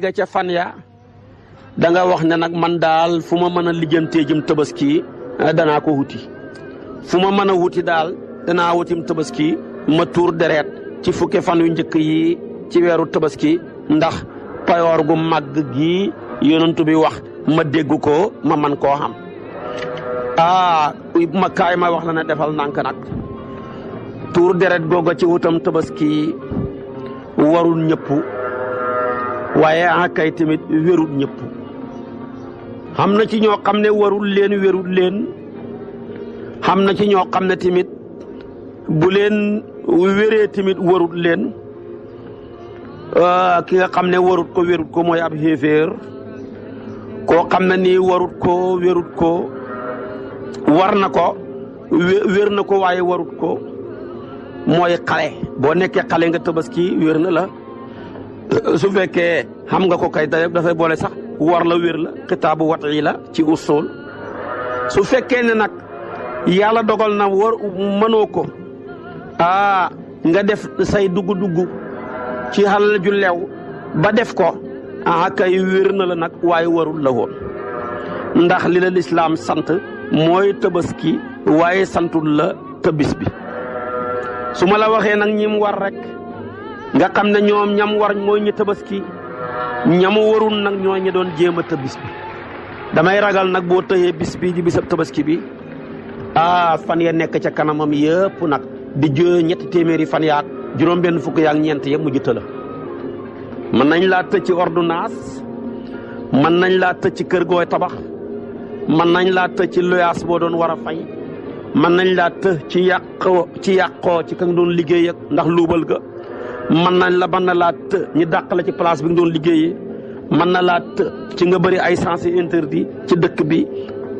ga ca fan ya da nga wax ne nag man daal fu ma mën a lijjantee jëm tabaski danaa ko wuti fu ma mën a wuti daal danaa wutim tabaski ma tuur deret ci fukki fan yu njëkk yi ci weeru tabaski ndax payoor gu màgg gi yonentu bi wax ma dégg ko ma man koo xam ma kaay ma wax la ne defal nànk nag tuur deret googa ci wutam tabaski warul ñëpp waaye kay tamit wérul ñëpp xam na ci ñoo xam ne warul leen xam na ci ñoo xam ne tamit bu leen wéree tamit warul leen ki nga xam ne warut ko mooy ab xéeféer koo xam ne nii warut ko wérut ko war na ko wér na ko waaye warut ko mooy xale boo nekkee xale nga tabaski wér na la su fekkee xam nga ko kay dafay boole sax war la wér la xitaabu wati la ci usul su fekkee ne nag yàlla dogal na war mënoo ko nga def say dugg ci xalal ju leew ba def ko kay wér na la nag waaye warul la woon ndax li la lislaam sant mooy tabaski waaye santul la tabis bi su ma la waxee nag ñim war rek nga xam ne ñoom ñam war mooy ñi tabaski ñamu warul nag ñoo ñi doon jéem a tabis bi damay ragal nag boo tëyee bis bi di bisab tabaski bi fan ya nekk ca kanamam yëpp nag di ñetti téeméeri fan yaat juróom-benn fukk yaak ñeent yëpp mujj tëla mën nañ laa tëj ci ordonnance mën nañ laa tëj ci kër gooy tabax mën nañ laa tëj ci loyaas boo doon war a fay mën nañ laa tëj ci yàqoo ci ka nga doon liggéey ak ndax luubal ga mën na laa të ñu dàq la ci place bi nga doon liggéeyee mën na laa të ci nga bëri ay sens interdit ci dëkk bi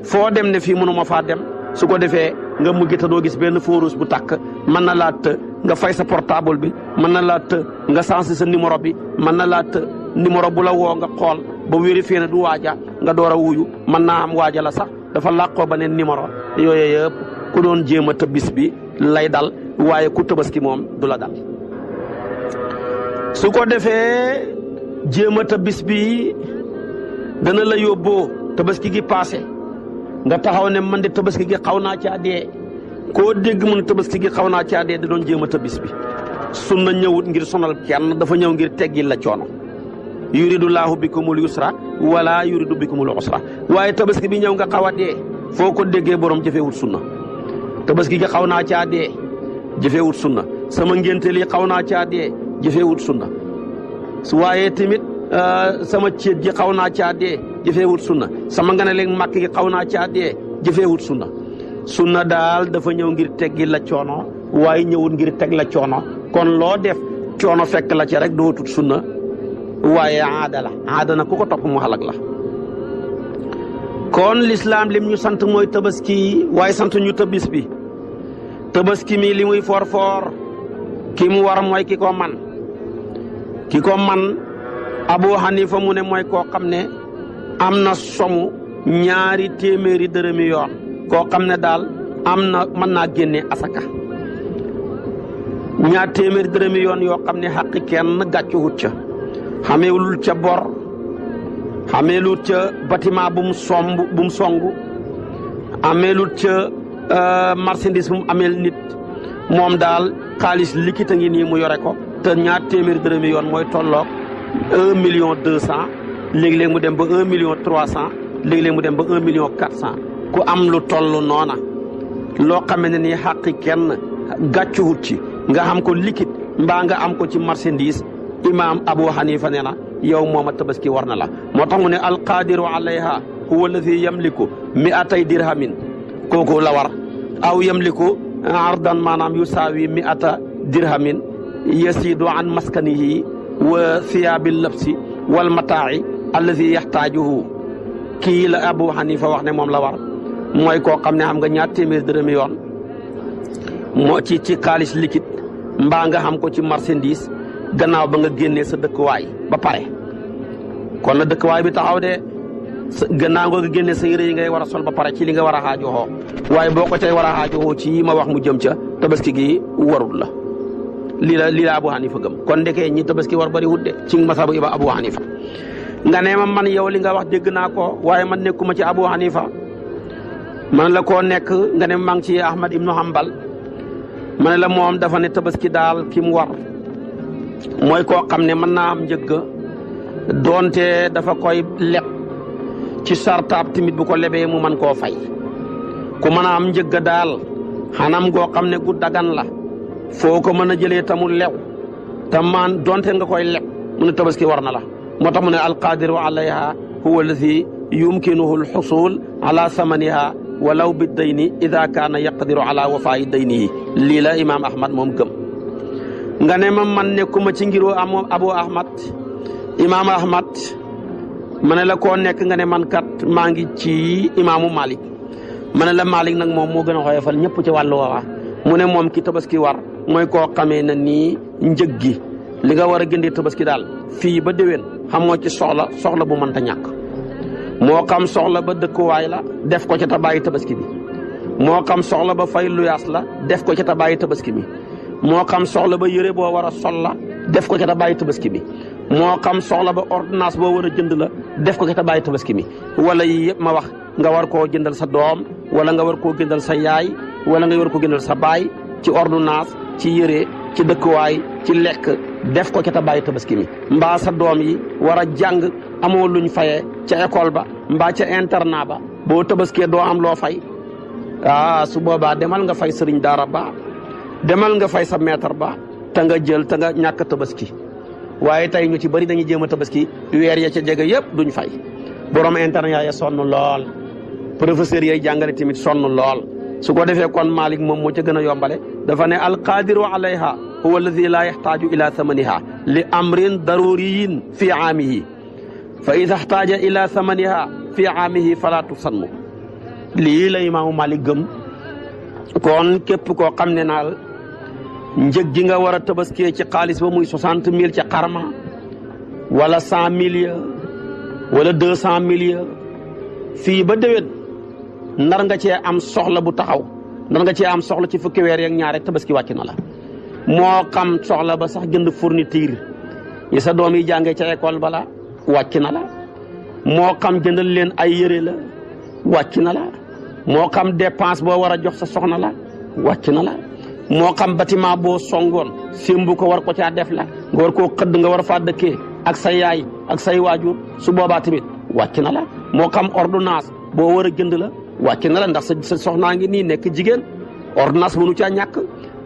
foo dem ne fii mënuma faa dem su ko defee nga mujj te doo gis benn fóorus bu tàkk mën na laa të nga fay sa portable bi mën na laa të nga sensé sa numéro bi mën na laa të numéro bu la woo nga xool ba vérifié ne du waaja nga door a wuyu mën naa am waaja la sax dafa làqoo ba neen numéro yooyu yëpp ku doon jéem a tëbbis bi lay dal waaye ku tabaski moom du la dal su ko defee jéem a tëbbis bi dana la yóbboo tabaski gi passé nga taxaw ne man de tabaski gi xaw naa caa dee koo dégg mu ne tabaski gi xaw naa caa dee da doon jéem a tëbbis bi sunna ñëwut ngir sonal kenn dafa ñëw ngir teggil la coono yuridullahu bikumul yusra wala yuridu bikumul usra waaye tabaski bi ñëw nga xaw a dee foo ko déggee borom jëfewut sunna tabaski gi xaw naa caa dee jëfewut sunna sama ngénte li xaw naa caa dee jëfewut sunna waaye tamit sama céet gi xaw naa caa dee jëfewut sunna sama nga ne leen màkk gi xaw naa caa dee jëfewut sunna daal dafa ñëw ngir teggi la coono waaye ñëwut ngir teg la coono kon loo def coono fekk la ci rek dootut sunna waaye aada na ku ko topp mu xalak la kon lislaam lim ñu sant mooy tabaski waaye sant ñu tabis bi tabaski mi li muy for ki mu war mooy ki ko man Abu Hanifa mu ne mooy koo xam ne am na somu 200 dërëmi yoon koo xam ne daal mën naa génne asaka 200 dërëmi yoon yoo xam ne xaqi kenn gàccuwut ca xameelul ca bor xameelul ca bâtiment bu mu songu ameelul ca marchandise bu mu ameel nit moom daal xaalis liquide a ngi nii mu yore ko te 200 dërëmi yoon mooy tolloog 1,200,000 léeg-léeg mu dem ba 1,300,000 léeg-léeg mu dem ba 1,400,000 ku am lu toll noona loo xam ne nii xaqi kenn gàccuwut ci nga xam ko liquide mbaa nga am ko ci marchandise imaam Abu Hanifa nee na yow mooma tabaski war na la moo tax mu ne alqadiru alayha huwa alladi yamliku 200 dirhamin kooku la war aw yamliku ardan maanaam yusaawi 100 dirhamin yasidu an maskanihi wa thiyaabil labsi wal mataa'i alladi yaxtaajuhu kii la Abu Hanifa wax ne moom la war mooy koo xam ne xam nga 200 dërëmi yoon moo ci xaalis liquide mbaa nga xam ko ci marchandise gannaaw ba nga génnee sa dëkkuwaay ba pare kon na dëkkuwaay bi taxaw de gannaaw nga génnee sa yére yi ngay war a sol ba pare ci li nga war a xaajoo waaye boo ko cay war a xaajoo ci yi ma wax mu jëm ca tabaski gi warul la lii la Abu Hanifa gëm kon ndekee ñi tabaski war bari wut de ci masabu iba Abu Hanifa nga ne ma man yow li nga wax dégg naa ko waaye man nekkuma ci Abu Hanifa man la koo nekk nga ne maa ngi ci Ahmad ibnu Hanbal ma ne la moom dafa ne tabaski daal ki mu war mooy koo xam ne mën naa am njëgg doonte dafa koy leb ci sartaab tamit bu ko lebee mu mën koo fay ku mën a am njëgg daal xanam goo xam ne gu dagan la foo ko mën a jëlee tamul lew te man doonte nga koy leb mu ne tabaski war na la moo tax mu ne alqadiru alayha huwa alladi yumkinuhu alxusul ala samaniha walaw bi dayni ida kaana yaqdiru ala wafaayi daynihi lii la imaam Ahmad moom gëm nga ne ma man nekkuma ci ngiroo Abu Ahmad imaam Ahmad ma ne la koo nekk nga ne man kat maa ngi ci imaamu Malik ma ne la Malik nag moom moo gën a xoyofal ñëpp ci wàllu woowa mu ne moom ki tabaski war mooy koo xamee na nii njëg gi li nga war a gëndee tabaski daal fii ba déwén xamoo ci soxla bu mënta ñàkk moo xam soxla ba dëkkuwaay la def ko ca ta bàyyi tabaski bi moo xam soxla ba fay luyaas la def ko ca ta bàyyi tabaski bi moo xam soxla ba yëre boo war a sol la def ko ca ta bàyyi tabaski bi moo xam soxla ba ordonnance boo war a jënd la def ko ca ta bàyyi tabaski bi wala yi yëpp ma wax nga war koo jëndal sa doom wala nga war koo jëndal sa yaay wala nga war koo jëndal sa baay ci ordonnance ci yëre ci dëkkuwaay ci lekk def ko ca ta bàyyi tabaski mi mbaa sa doom yi war a jàng amoo luñ fayee ca école ba mbaa ca internat ba boo tabaskee doo am loo fay su boobaa demal nga fay sëriñ daara ba demal nga fay sa maître ba te nga jël te nga ñàkk tabaski waaye tey ñu ci bëri dañuy jéem a tabaski weer ya ca jege yëpp duñ fay borom internat ya sonn lool professeur yay jàngale tamit sonn lool su ko defee kon Malik moom moo ca gën a yombale dafa ne alqadiru alayha huwa alladi la yaxtaaju ila thamaniha li amrin daruriyin fi aamihi fa ida xtaaja ila thamaniha fi aamihi fala tusannu lii la imaamu Malik gëm kon képp koo xam ne naal njëg gi nga war a tabaskee ci xaalis ba muy 60 000 ca xarma wala 100 000 ya wala 200 000 ya fii ba déwén nar nga cee am soxla bu taxaw nar nga cee am soxla ci fukki weer yeeg ñaar rek tabaski wàcc na la moo xam soxla ba sax jënd fourniture yi sa doom yi jàngee ca école bala wàcc na la moo xam jëndal leen ay yére la wàcc na la moo xam dépense boo war a jox sa soxna la wàcc na la moo xam bâtiment boo songoon sémbu ko war ko caa def la nga war koo xëdd nga war faa dëkkee ak sa yaay ak say waajur su boobaa tamit wàcc na la moo xam ordonnance boo war a jënd la wàcc na la ndax sa soxnaa ngi nii nekk jigéen ordonnance mënu caa ñàkk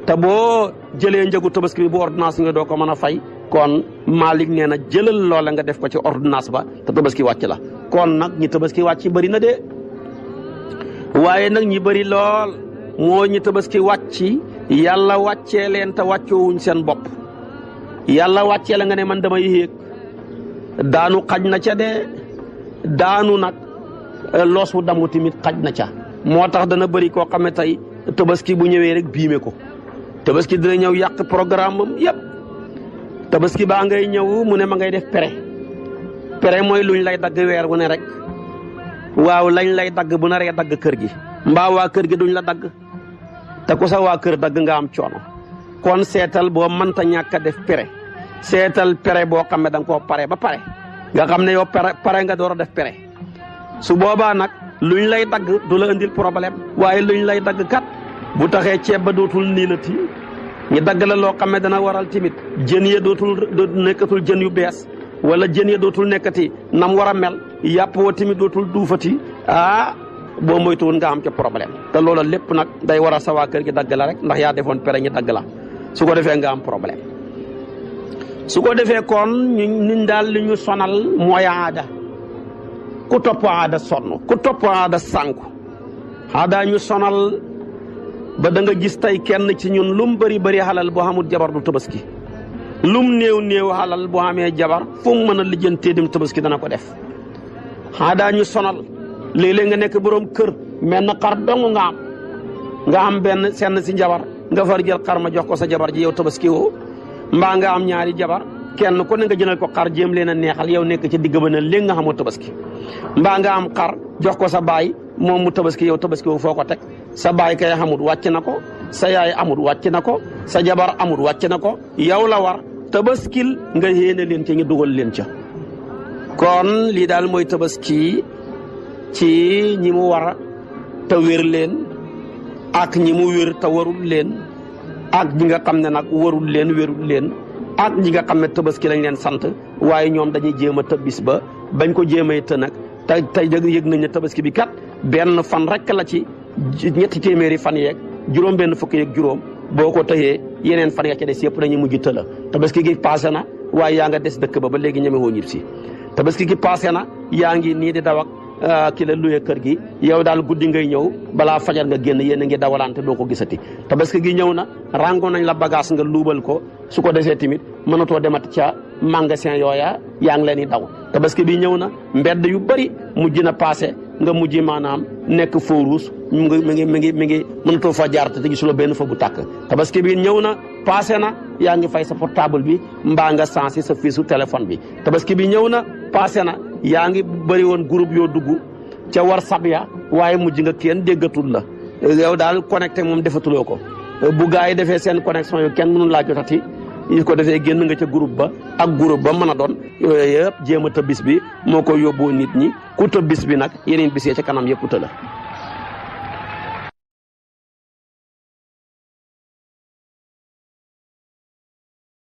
te boo jëlee njëgu tabaski bi bu ordonnance nga doo ko mën a fay kon Malik nee na jëlal loola nga def ko ci ordonnance ba te tabaski wàcc la kon nag ñi tabaski wàcc bëri na de waaye nag ñi bëri lool moo ñi tabaski wàcc yàlla wàccee leen te wàccoowuñ seen bopp yàlla wàccee la nga ne man damay yéeg daanu xaj na ca de daanu nag loos bu damu tamit xaj na ca moo tax dana bëri koo xam ne tey tabaski bu ñëwee rek biime ko tabaski dina ñëw yàq programme am yëpp tabaski baa ngay ñëw mu ne ma ngay def pere mooy luñ lay dagg weer wu ne rek waaw lañ lay dagg bu naree dagg kër gi mbaa waa kër gi duñ la dagg te ku sa waa kër dagg nga am coono kon seetal boo mënta ñàkk a def seetal pere boo xam ne da nga koo pare ba pare nga xam ne yow pare nga door a def pere su boobaa nag luñ lay dagg du la indil problème waaye luñ lay dagg kat bu taxee ceeb ba dootul niinati ñu dagg la loo xam ne dana waral timit jën ya dootul nekkatul jën yu bees wala jën ya dootul nekkati nam war a mel yàpp wa timit dootul duufati boo moytuwul nga am ca problème te loola lépp nag day war a sa waa kër gi dagg la rek ndax yaa defoon pere ñi dagg la su ko defee nga am problème su ko defee kon ñun daal li ñu sonal mooy aada ku topp aada sonn ku topp aada sànku aada ñu sonal ba da nga gis tey kenn ci ñun lum bëri bëri xalal boo xamul jabar du tabaski lum néew néew xalal boo xamee jabar fu mu mën a lijjantee dem tabaski dana ko def aada ñu sonal léeg-léeg nga nekk borom kër mel na xar dong nga am benn senn si jabar nga far jël xar ma jox ko sa jabar ji yow tabaski woo mbaa nga am ñaari jabar kenn ku ne nga jënal ko xar jéem leen a neexal yow nekk ci digg ba ne léegi nga xamoo tabaski mbaa nga am xar jox ko sa baay moom mu tabaski yow tabaski woo foo ko teg sa baay kay xamut wàcc na ko sa yaay amul wàcc na ko sa jabar amul wàcc na ko yow la war tabaskil nga yéene leen ca ñu dugal leen ca. kon lii daal mooy tabaski ci ñi mu war te wér leen ak ñi mu wér te warul leen ak ñi nga xam ne nag warul leen wérul leen ak ñi nga xam ne tabaski lañ leen sant waaye ñoom dañuy jéem a tëb bis ba bañ ko jéemay të nag tey yëg nañ ne tabaski bi kat benn fan rek la ci ñetti téeméeri fan yeeg juróom benn fukki yeeg juróom boo ko tëyee yeneen fan ya ca des yëpp dañuy mujj tëla tabaski gi passé na waaye yaa nga des dëkk ba léegi ñemewoo ñib si tabaski gi passé na yaa ngi nii di daw ak ki la luye kër gi yow daal guddi ngay ñëw balaa fajar nga génn yéen a ngi dawalante doo ko gisati tabaski gi ñëw na rango nañ la bagage nga luubal ko su ko desee tamit mënatoo demat ca magasin yooya yaa ngi leen di daw tabaski bi ñëw na mbedd yu bëri mujj na passé nga mujj maanaam nekk feu rouge mi ngi mënatoo fa jaar te gisuloo benn fa bu tàkk tabaski bi ñëw na passé na yaa ngi fay sa portable bi mbaa nga sensé sa fiisu téléphone bi tabaski bi ñëw na passé na yaa ngi bëri woon groupe yoo dugg ca WhatsApp ya waaye mujj nga kenn déggatul la yow daal connecté moom defatuloo ko bu gaa yi defee seen connexion yu kenn mënu laa jotati yi ko defee génn nga ca groupe ba ak groupe ba mën a doon yooyu yëpp jéem a tëb bis bi moo ko yóbboo nit ñi ku tëb bis bi nag yeneen bis yee ca kanam yëpp të la